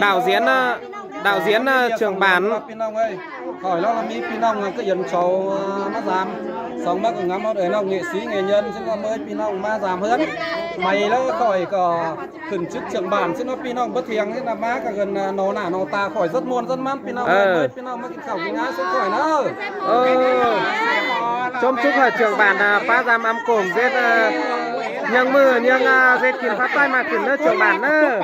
Đạo diễn, à, Đạo diễn, ờ, trưởng bản. ꞌPi ꞌnọng ơi, khỏi ꞌló ꞌmí ꞌpi ꞌnọng ꞌcọ dên sau, ờ, ꞌmá dam. Song ꞌmá ꞌcọ ngắm ꞌhọt ơi ꞌnọng nghệ sĩ nghệ nhân, ꞌsịn ꞌcọ ꞌmới ꞌpi ꞌnọng ꞌmá dam ꞌhướn. Mảy ꞌlới khỏi ꞌcọ khửn chức trưởng bản, ꞌsịn ꞌnớ ꞌpi ꞌnọng báu thiêng ꞌsịn ꞌnớ ꞌmá ꞌcọ gươn, à, no nả no ta khỏi rất ꞌmuôn rất ꞌmắn ꞌpi ꞌnọng ơi. Ờ. ꞌMới ꞌpi ꞌnọng ꞌmá kin khảu kin ngá sút khỏi ꞌnớ. Ờ. ꞌChốm chúc hả trưởng bản, à, ꞌpá dam ꞌmá cốm ꞌdệt, à, ꞌnhắng ꞌmự ꞌnhắng, à, ꞌdệt kin phát ꞌtoi ꞌmá khửn ꞌnớ trưởng bản ꞌnớ.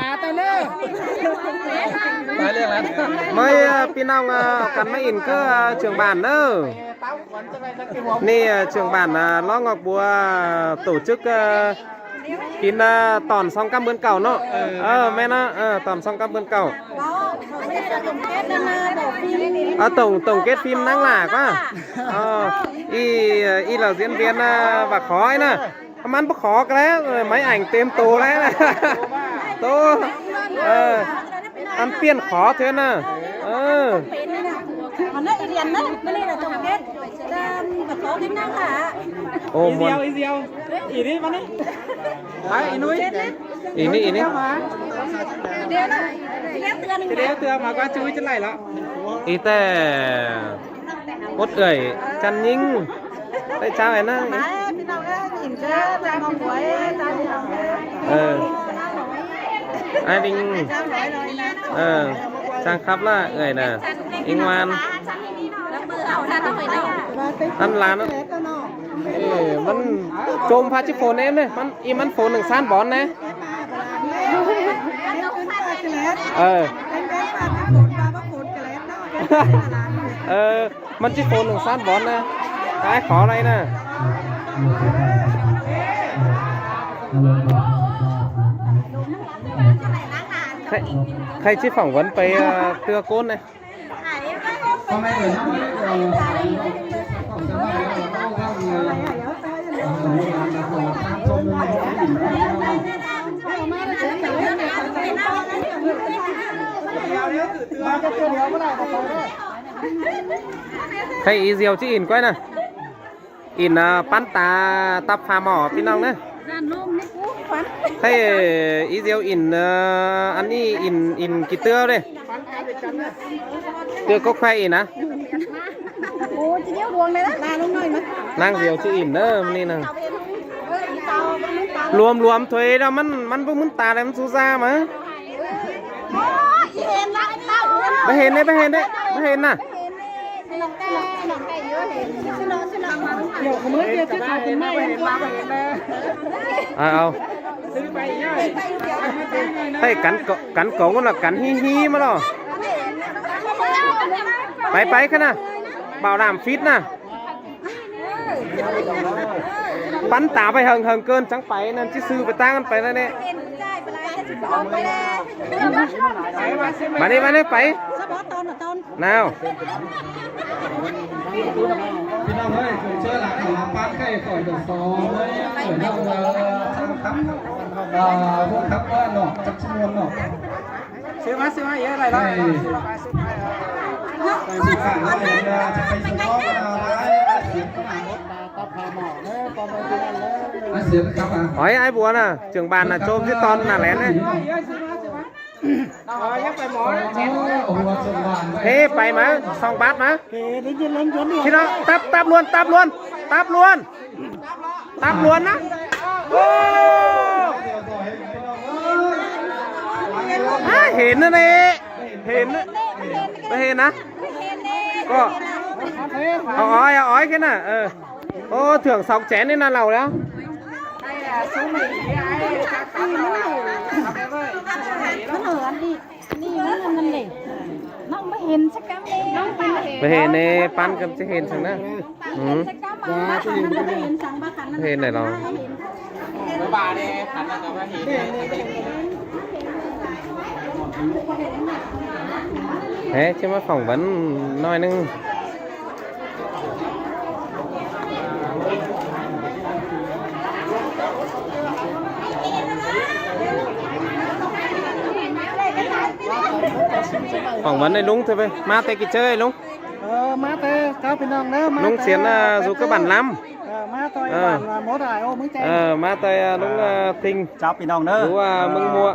ꞌMới, à, ꞌpi ꞌnọng, à, căn ꞌmá ỉn ꞌcứ, à, trưởng bản ꞌnớ. ꞌNị, à, trưởng bản, à, Ló Ngọc Bùa tổ chức, à, kin, à, tỏn song cắp ꞌmưn cảu ꞌnớ. Ờ, ꞌmen ꞌnớ, ờ, tỏn song cắp ꞌmưn cảu. À, tổng, tổng kết phim ꞌnáng lả ꞌquá. Ờ, ꞌí, ꞌí đạo diễn viên, à, ꞌvạu khó ꞌnớ. ꞌMắn báu khó ꞌcọ ꞌlé, máy ảnh têm tô ꞌlé. Tô. Ờ, ăn piên khó thế ꞌnớ. Ờ. Ôi, ꞌí ꞌmuôn. Diêu, ꞌí Diêu. ꞌÍ đi, ꞌmắn đi. Đấy, ꞌí nuối. ꞌÍ ꞌnị, ꞌí ꞌnị. Đi đeo tưa mà qua chui chứ lại lắm. ꞌÍ ꞌtẹ. Út ơi, chăn nhính. Đấy, chào em ꞌnớ. Ờ. Ai Đinh. Ờ, chào khắp là ơi nè. Inh ngoan. Ăn là nó. Ê, ꞌmắn ꞌchôm pha chứ phôn em ꞌnớ. ꞌMắn, ꞌí ꞌmắn phôn ꞌnưng sán bón ꞌnớ. Ờ. Ờ, ꞌmắn chứ phôn ꞌnưng sán bón ꞌnớ. Ai khó ꞌlới ꞌnớ. Khay, khay ꞌchí phỏng vấn pay, ờ, tưa ꞌcốn ꞌnớ. Khay ꞌí Diêu ꞌchí ỉn ꞌquái ꞌnớ. ỉn, à, ꞌpắn ta tắp pha mỏ ꞌpi ꞌnọng ꞌnớ. Khay ꞌí Diêu ỉn, à, ăn ꞌnị ỉn, ỉn kin ꞌtưa ꞌlế. ꞌTưa cốc khay ỉn à. ꞌNáng Diêu ꞌchí ỉn ꞌnớ, ꞌmắn ꞌnị ꞌnớ. Luôm luôm thôi đó, ꞌmắn, ꞌmắn báu ꞌmắn ta ꞌlới ꞌmắn sú da mà. Báu hên ꞌnớ, báu hên ꞌnớ, báu hên ꞌnớ. À, au. Ê, cắn cỏ-, cắn cống là cắn hi hi mà lo. Pay, pay khăn à. Bảo đảm fit nè. ꞌPắn ta pay hơng hơng ꞌcơn chắng pay ꞌnặn ꞌchí sư pay ꞌtáng ăn pay ꞌnặn ꞌnị. Mà đi, mà đi, pay. Nào. ꞌPi ꞌnọng ơi, ꞌcốn ꞌchớ ꞌlạ ꞌcọ ꞌmá ꞌpán khay khỏi đỏ só ꞌmới, ꞌcọ ꞌnọng, ờ, ꞌchăng khắp, ờ, ꞌcốn khắp, ờ, ꞌnọ, chắc ꞌchí ꞌmuôn ꞌnọ. Sư ꞌmá, sư ꞌmá, ꞌí ꞌlới ꞌlới. Ê. Ê, sư ꞌmá, ꞌlới, ꞌlới, chắc pay sư ꞌnọ, ờ, ꞌlới, ꞌlới, sư ꞌmá. Ôi, ai Bùa nè, trưởng bản nè, ꞌchôm chứ ton nè lén nè. Ê, pay mà, song bát mà. Khi đó, tắp, tắp luôn, tắp luôn, tắp luôn. Tắp luôn á. Ô. À, hên ꞌnớ ꞌnị. Hên ꞌnớ. Hên á. Có. Au ói, au ói cái nè. Ờ. Ô, thưởng sáu chén nên là lẩu đó. Báu hên ꞌnị, ꞌpắn căm ꞌchí hên săng ꞌnớ. Ừ. Báu hên đảy lo. Thế chứ mà phỏng vấn nói ꞌnưng. Phỏng vấn ꞌlới ꞌlung thôi ꞌvới. ꞌMá té kin ꞌchớ ꞌlung. Ờ, ꞌmá té, chào ꞌpi ꞌnọng ꞌnớ, ꞌmá ꞌlung té, xiến, à, té dú cá té bản ꞌlắm. Ờ, ꞌmá ꞌtoi, ờ, bản, à, mốt ải, ô, ꞌmướng chén. Ờ, ꞌmá ꞌtoi, à, ꞌlung, à, thinh. Chào ꞌpi ꞌnọng ꞌnớ. Dú, à, ꞌmướng ꞌmuôn.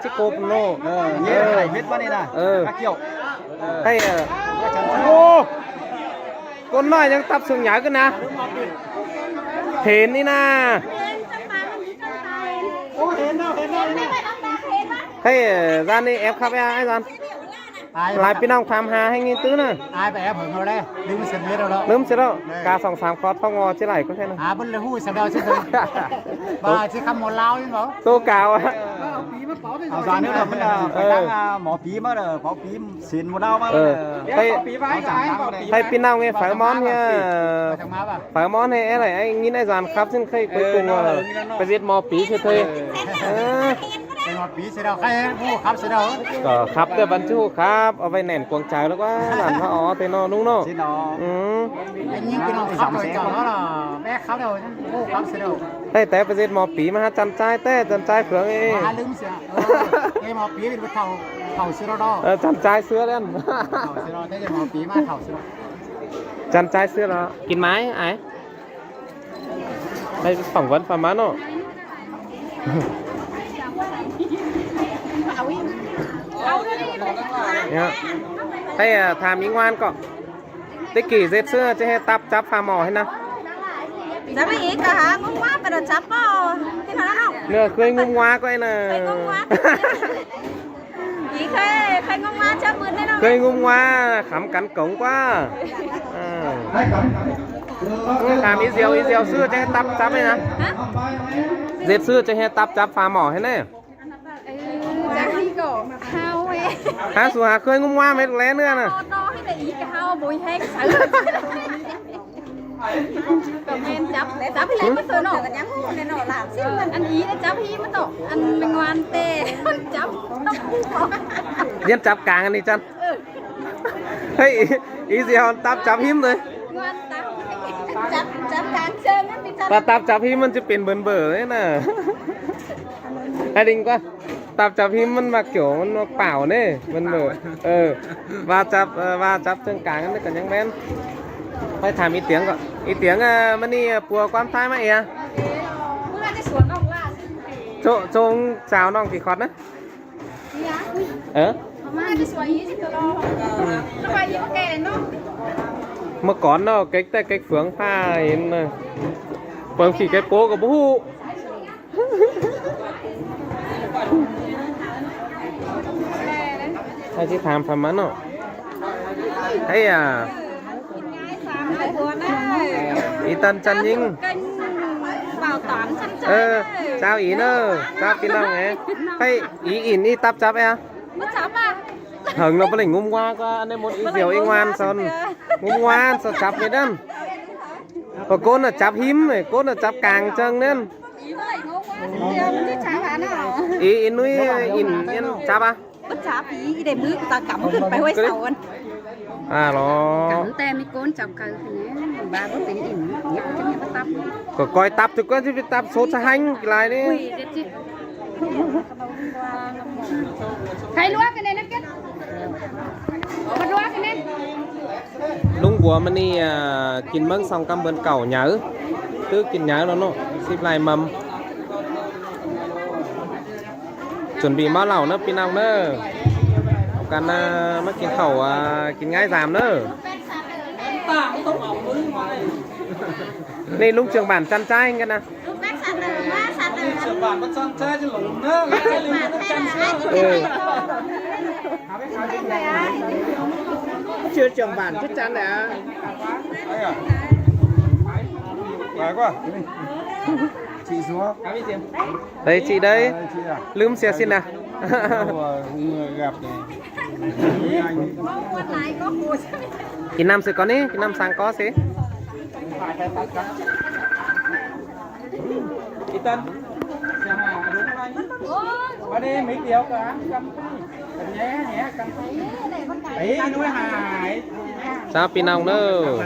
ꞌchí cộp ꞌnớ. Ờ, ꞌnhá ꞌhại mết ꞌmá ꞌnị ꞌna. Ờ. Cắp kiẻo. Ờ. Hay, ờ. Ô, ꞌcốn ꞌnọi ꞌnhắng ꞌtặp sương nháư ꞌcứ ꞌna. Hên ꞌnị ꞌna. Hay, ờ, ꞌdan ꞌnị ép khắp ꞌa, ải ꞌdan. Lai ꞌpi ꞌnọng tham ha ꞌhéng ꞌnị ꞌtứ ꞌna. Ai ꞌva ép hảư ꞌnọ ꞌlế, ꞌlứm sên mết ꞌlẹo. ꞌLứm sên ꞌlẹo. Đảy. Ca song sam khót ꞌphắng ꞌngo ꞌchí đảy ꞌcọ ꞌsướng ꞌna. À, ꞌmắn ꞌlới ꞌhụ sên ꞌlẹo ꞌsướng. ꞌVa ꞌchí khăm ꞌmôn Lao ꞌnị ꞌmá. ꞌTố cáo. Au, ꞌdọn ꞌnị ꞌlẹo ꞌmắn, ờ, phải, ờ, tăng, à, ꞌmo pí ꞌmá, ờ, ꞌmo pí sên ꞌmôn Lao ꞌmá, ờ, ờ, hay, ꞌpi ꞌvái, ꞌvái, ꞌpi. Hay ꞌpi ꞌnọng ꞌnị, phaư ꞌmón ꞌnị, ờ, phaư ꞌmón ꞌnị, ꞌlới ải ꞌnghín ải ꞌdan khắp ꞌsịn ꞌkhạy cuối cùng, ờ, phải ꞌdệt ꞌmo pí ꞌsịn thôi. Ờ. Phải ꞌmo pí ꞌsịn ꞌlẹo, ꞌkhạy ꞌhụ khắp ꞌsịn ꞌlẹo. Ờ, khắp ꞌtẹ bắn ꞌchú khắp, au ꞌvạy nẻn cuông chaư ꞌlẹo ꞌquá, ꞌnặn ꞌmá ó ꞌtẹ ꞌnọ ꞌnung ꞌnọ. ꞌSịn ꞌnọ. Ừ. Anh ꞌnhính ꞌpi ꞌnọng khắp ꞌtoi chảu ꞌnọ ꞌlẹo, ꞌvạy khắp ꞌlẹo, ꞌhụ khắp ꞌsịn ꞌlẹo. Ê, té ꞌpưa ꞌdệt ꞌmo pí ꞌmá hák chăn ꞌchái ꞌtẹ, chăn ꞌchái Phướng ê. Hák ꞌlứm sia. Ờ, ê, ꞌmo pí ꞌmá thảu, thảu sia ꞌlẹo ꞌnọ. Ờ, chăn ꞌchái ꞌsứa ꞌlẹo. Thảu sia ꞌlẹo, té ꞌdệt ꞌmo pí ꞌmá thảu sia ꞌlẹo. Chăn ꞌchái ꞌsứa ꞌlẹo. Kin mai, ải. Hay phỏng vấn phả mán ꞌnọ. Hay, à, tham ꞌnhính ꞌnguan ꞌcọ. Té kỉ ꞌdệt ꞌsứ ꞌchớ ꞌhế ꞌtặp chắp phả mỏ ꞌhế ꞌna. Chắp ꞌhế ꞌcọ hả? ꞌNgúm ꞌngúa ꞌpá đảy chắp ꞌpó. Té ꞌnặn ꞌnọ. ꞌNưa ꞌkhới ꞌngúm ꞌngúa ꞌcọ ꞌnị ꞌna. ꞌKhới ꞌngúm ꞌngúa. ꞋI ꞌkhới, ꞌkhới ꞌngúm ꞌngúa chắp ꞌmưn ꞌnị ꞌnọ. ꞌKhới ꞌngúm ꞌngúa khắm căn cống ꞌquá. À. Tham ꞌí Diêu, ꞌí Diêu ꞌsứ ꞌchớ ꞌhế ꞌtặp chắp ꞌnị ꞌna. Hả? ꞌDệt ꞌsứ ꞌchớ ꞌhế ꞌtặp chắp phả mỏ ꞌhế ꞌnị. Ừ, chắc ꞌhí ꞌcọ hao ꞌhế. Hả, su hả ꞌkhới ꞌngúm ꞌngúa mết ꞌlé ꞌnưa ꞌna. Hao ꞌnọ ꞌhế đảy ꞌí ꞌcọ hao bối ꞌhéng sáư. ꞌCọ ꞌmen chắp, chắp ꞌhí ꞌmá ꞌtoi ꞌnọ. Ăn ꞌí đảy chắp ꞌhí ꞌmá ꞌtoi. Ăn ꞌmen ngoan té. Chắp. ꞌDiến chắp cang ăn ꞌnị chăn. Ừ. Hay, ꞌí, ꞌí Diêu ꞌtặp chắp ꞌhím đơi. Ngoan tắp. Chắp, chắp cang ꞌsướng ꞌmá ꞌmí chăn. ꞌTặp, ꞌtặp chắp ꞌhím ꞌmắn ꞌchí pên bươn bở ꞌnị ꞌna. Hay đing ꞌquá. ꞌTặp chắp ꞌhím ꞌmắn ꞌmặc kiểu ꞌmắn ꞌmặc pảo ꞌnị, bươn bở. Ờ. ꞌVa chắp, ờ, ꞌva chắp ꞌsướng cang ꞌnị ꞌcọ ꞌnhắng ꞌmen. Hay tham ꞌí Tiếng ꞌcọ. ꞌĪ Tiếng, ờ, ꞌmắn ꞌnị, ờ, pua ꞌquám Thái ꞌmá ꞌnị. Chô, chô chảu ꞌnọng kỉ khót ꞌna. Ờ? ꞌMưa cón ꞌnọ, kék té kék Phướng ꞌphạ hên ꞌnị. Phướng khỉ kék pô ꞌcọ báu ꞌhụ. Hay ꞌchí tham phả mán ꞌnọ. Hay à. ꞌI tăn chăn ꞌnhính. Ờ, chào ꞌí ꞌnớ, chào ꞌpi ꞌnọng ê. Hay ꞌí ỉn ꞌí tắp chắp ê. Hơng ꞌnọ báu đảy ꞌngúm ꞌngúa ꞌquá, ăn ꞌnị mốt ꞌí Diêu ꞌí ꞌnguan son. ꞌNgúm ꞌngúa son chắp mết ꞌnặn. Pă ꞌcốn ꞌnạ chắp ꞌhím, ꞌcốn ꞌnạ chắp cang ꞌchương ꞌnặn. ꞌI, ꞌi ꞌnui ỉn, ỉn chắp à? Báu chắp ꞌí, ꞌí đảy ꞌmứ ta cắm khửn pay ꞌhuối sau ăn. À lo. Cắm ꞌtẹ ꞌmí ꞌcốn chắp cay khửn ꞌnị, ꞌva báu pên ỉn, ꞌnhá ꞌchí ꞌnhá báu tắp. ꞌCọ ꞌcoi tắp ꞌchư ꞌquá ꞌchí pay tắp sốt sa ꞌhéng kỉ lai ꞌnị. Ui, ꞌdệt ꞌchí. Khay ꞌluống ꞌnị ꞌnớ kết. Báu ꞌluống ꞌnị. ꞌLung bua ꞌmá ꞌnị, à, kin ꞌmớng song ꞌcắm bươn cảu nháư. ꞌTứ kin nháư ꞌnặn ꞌnớ, síp lai măm. Chuẩn bị ꞌmá lảu ꞌnớ ꞌpi ꞌnọng ꞌnớ. Căn, à, ꞌmá kin khảu, à, kin ꞌngáy dam ꞌnớ. ꞌNị ꞌlung trưởng bản chăn ꞌchái ꞌngớn ꞌna. Ừ. Chưa trưởng bản chắc chắn nè. Phải quá. Chị xuống. Đây chị đây. Đây, chị à? Lúm xe xin à? Lâu rồi không gặp này. Kin ꞌnăm ꞌsứ ꞌcọ ꞌnị, kin ꞌnăm sang ꞌcọ ꞌsứ. Ê Tân. Qua đây mấy kéo cả. Cầm tay. Cầm nhé, nhé, cầm tay. Ấy, nuôi hài. Chào ꞌpi ꞌnọng ꞌnớ.